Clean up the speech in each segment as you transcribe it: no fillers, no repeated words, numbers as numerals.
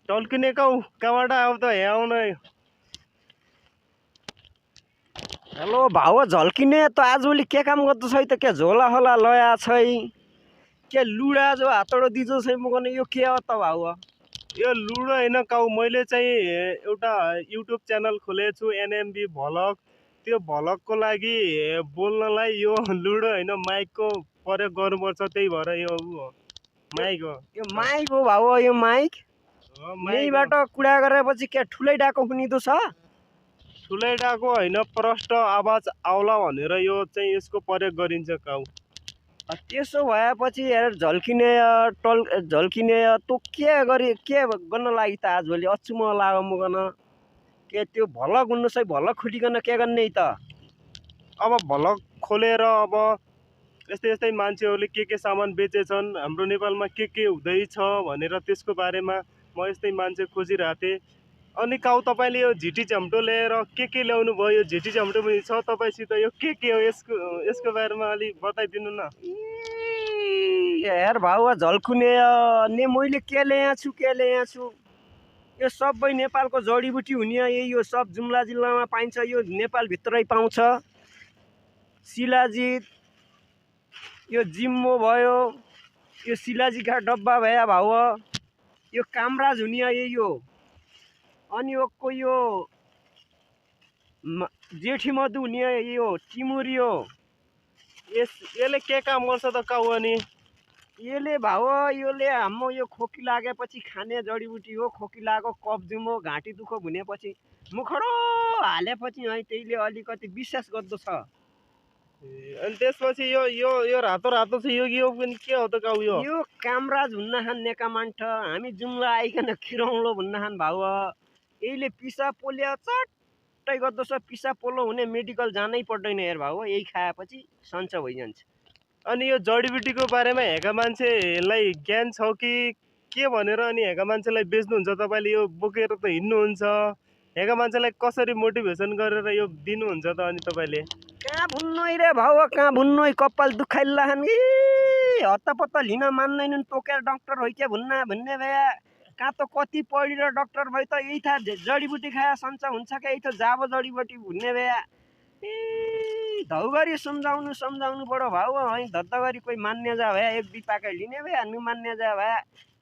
टल्किने कहाँबाट आऊ त यहाँ आउन। हेलो भाउ झल्किने त आजभोलि के काम गर्दछ है त? के झोला होला लया छै के लुडा जो हातडो दिजो छै म गर्ने यो के हो त भाउ? यो लुडो होइन काउ, मैले चाहिँ एउटा युट्युब च्यानल खोलेको छु एनएमबी भ्लग। त्यो भ्लगको लागि बोल्नलाई यो लुडो होइन माइकको प्रयोग गर्नुपर्छ, त्यही भएर यो माइक हो। यो माइक हो भाउ, यो माइक यहीबाट कुरा गरेपछि के ठुलै डाको हुनिदो छ? ठुलै डाको होइन, प्रष्ट आवाज आउला भनेर यो चाहिँ यसको प्रयोग गरिन्छ काउ। त्यसो भएपछि हेर झल्किने झल्किने तँ के गर्न लागि त आजभोलि अचुम्म लाग्यो म गर्न। के त्यो भलक हुनु चाहिँ भलक खुलिकन के गर्ने त? अब भ्लग खोलेर अब यस्तै यस्तै मान्छेहरूले के सामान बेचेछन्, हाम्रो नेपालमा के हुँदैछ भनेर त्यसको बारेमा म यस्तै मान्छे खोजिरहेको थिएँ। अनि काउ तपाईँले यो झिटी झम्टो ल्याएर के ल्याउनु भयो? यो झिटी झम्टो पनि छ तपाईँसित, यो के हो यसको बारेमा अलि बताइदिनु न। हेर भाउ झल्कुने ने मैले के ल्याएको छु यो सबै नेपालको जडीबुटी हुने यही हो। सब जुम्ला जिल्लामा पाइन्छ, यो नेपालभित्रै पाउँछ। शिलाजित, यो जिम्मो भयो, यो शिलाजीका डब्बा भया भाउ, यो कामराज हुने यही हो। अनि यो जेठी मधु हुने यही हो, टिमुरी हो। यसले के काम गर्छ त काउ? अनि यसले भाउ यसले हाम्रो यो खोकी लागेपछि खाने जडीबुटी हो। खोकी लागेको कब्जिङ हो, घाँटी दुःख भनेपछि मुखडो हालेपछि है त्यसले अलिकति विशेष गर्दछ। अनि त्यसपछि यो रातो रातो छ, यो पनि के हो त काउ? यो कामराज हुन्नाखान नेकामान्ठ, हामी जुम्ला आइकन खिरौँलो भन्नाखान भाउ। यसले पिसा पोलिया चट्टै गर्दछ। पिसा पोलो हुने मेडिकल जानै पर्दैन हेर भाउ, यही खाएपछि सन्चो भइजान्छ। अनि यो जडीबुटीको बारेमा हेका मान्छेलाई ज्ञान छ कि के भनेर अनि हेका मान्छेलाई बेच्नुहुन्छ तपाईँले? यो बोकेर त हिँड्नुहुन्छ, हेका मान्छेलाई कसरी मोटिभेसन गरेर यो दिनुहुन्छ त अनि तपाईँले? कहाँ भुन्नै रे भाउ, कहाँ भुन्नै, कपाल दुखाइलाहन् कि हत्तपत्त लिन मान्दैनन्। तोकेर डक्टर होइ के भन्ने भए कहाँ त कति पढेर डक्टर भयो त यही थाहा जडीबुटी खाए सन्चो हुन्छ क्या, यही त जाबो जडीबुटी भन्ने भए धौगरी सम्झाउनु पऱ्यो भाउ। है धत्तगरी कोही मान्ने जा भए एक दुई पाकेट लिने भए मान्ने जा भए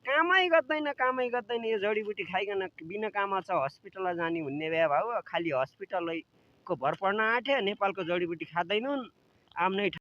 कामै गर्दैन यो जडीबुटी खाइकन बिना काम छ हस्पिटल जाने भन्ने भए भाउ। खालि हस्पिटलको भर पर्न आँट्यो, नेपालको जडीबुटी खाँदैनन्। आम्नै